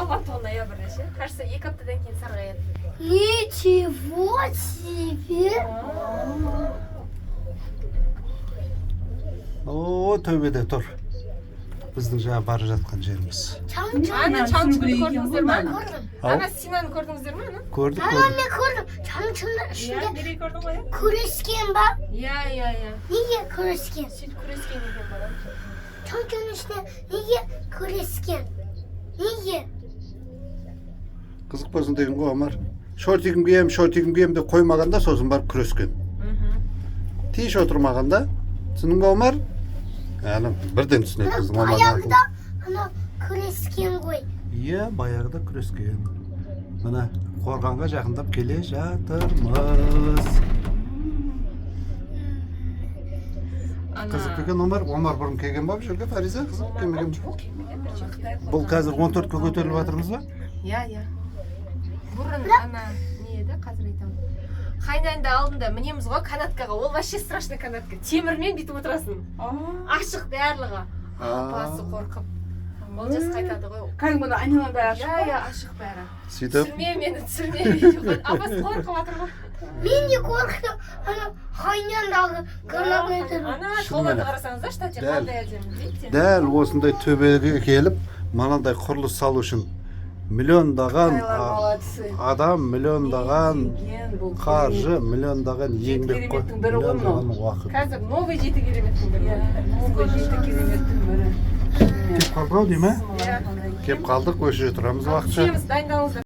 Алған тұғын ноябрьде ше. Кажется, 2 аптадан кейін сарғаяды. Ничего себе! О, төбеде тұр. Біздің жаңа бара жатқан жеріміз. Чаңшы. Ана чаңшыны көрдіңіздер ма? Көрдім. Ау. Ана стенаны көрдіңіздер ма, ана? Көрдік, Ана көрдік. мен көрдім. Чаңшының Иә, ішінде Мерей, көрдің ғой, иә? күрескен ба? Иә. Неге күрескен? Сөйтіп күрескен екен балам. Чаңшының ішінде неге күрескен? Неге? Қызық болсын деген ғой, Омар. Шортигім киемін, шортигім киемін деп қоймаған да, сосын барып күрескен. Тиіш отырмаған да. Түсіндің ба, Омар? Әлі бірден түсінеді біздің Омардың ақылы. Баяғыда ана күрескен ғой. Иә, баяғыда күрескен. Міне, қорғанға жақындап келе жатырмыз. Ана. Қызық екен, Омар. Омар бұрын келген ба бұл жерге, Фариза? Қызық, келмеген бе? Жоқ, келмеген, бірінші Қытай. Бұл қазір 14-ке көтеріліп жатырмыз ба? Иә. Бұрын ана не еді, қазір айтамын. Хайнаньда алдында мінеміз ғой канаткаға. Ол вообще страшный канатка. Темірмен бүйтіп отырасың. Ашық барлығы. Апасы қорқып. Олжас қайтады ғой. Кәдімгі мына айналаның бәрі ашық. Иә, ашық бәрі. Сөйтіп «Түсірме мені, түсірме» видео. Апасы қорқып жатыр ғой. Мен де қорықтым. Ана Хайнандағы канатты. Ана Шынымен тауларды ақ. қарасаңыздаршы, тәте, Дәл. қандай әдемі, видите? Дәл осындай төбеге келіп, мынандай құрылыс салу үшін миллиондаған Қытайлар молодцы. адам, миллиондаған Деген бұл қаржы, миллиондаған Жеті еңбек қой, кереметтің бірі ғой мынау. миллиондаған уақыт. Қазір новый жеті кереметтің бірі. Иә, новый жеті кереметтің бірі. Кеп қалдық ау деймін, ә? Иә. Кеп қалдық, осы жерде тұрамыз уақытша. Түсеміз, дайындалыңыздар.